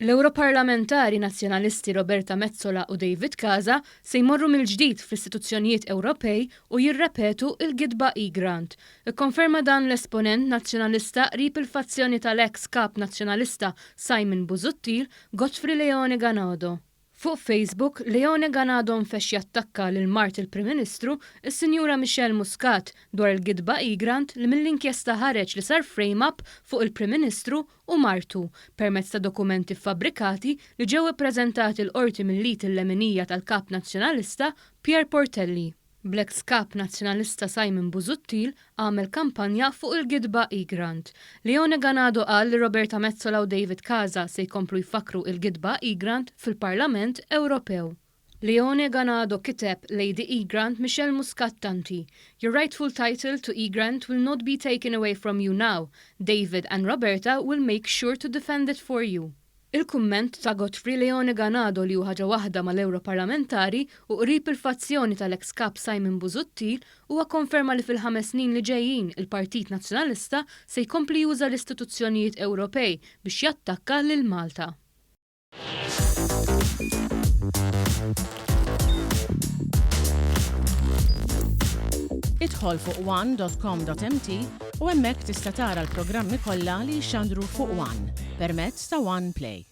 L-Ewroparlamentari Nazzjonalisti Roberta Metsola u David Casa se jmorru mill-ġdid fl-istituzzjonijiet Ewropej u jirrepetu l-gidba Egrant. Ikkonferma dan l-esponent Nazzjonalista qrib il-fazzjoni tal-eks Kap Nazzjonalista Simon Busuttil, Godfrey Leone Ganado. Fuq Facebook, Leone Ganado nfexx jattakka lil mart il-Prim Ministru, is-Sinjura Michelle Muscat, dwar il-gidba Egrant li mill-inkjesta ħareġ li sar frame-up fuq il-Prim Ministru u martu, permezz ta' dokumenti ffabbrikati li ġew ippreżentati l-Qorti mill-id il-leminija tal-Kap Nazzjonalista Pierre Portelli. Bl-eks Kap Nazzjonalista Simon Busuttil għamel kampanja fuq il-gidba Egrant. Leone Ganado qal li Roberta Metsola u David Casa se jkomplu jfakkru il-gidba Egrant fil-Parlament Ewropew. Leone Ganado kiteb, Lady Egrant Michelle Muscat Tanti, your rightful title to Egrant will not be taken away from you now, David and Roberta will make sure to defend it for you. Il-kumment ta' Godfrey Leone Ganado li hu ħaġa waħda mal-Ewroparlamentari u qrib il-fazzjoni tal-eks Kap Simon Busuttil huwa konferma li fil-ħames snin li ġejjin il-Partit Nazzjonalista se jkompli juża l-istituzzjonijiet Ewropej biex jattakka lil Malta. Idħol fuq one.com.mt u hemmhekk tista' tara l-programmi kollha li jixxandru fuq One permezz ta' One Play.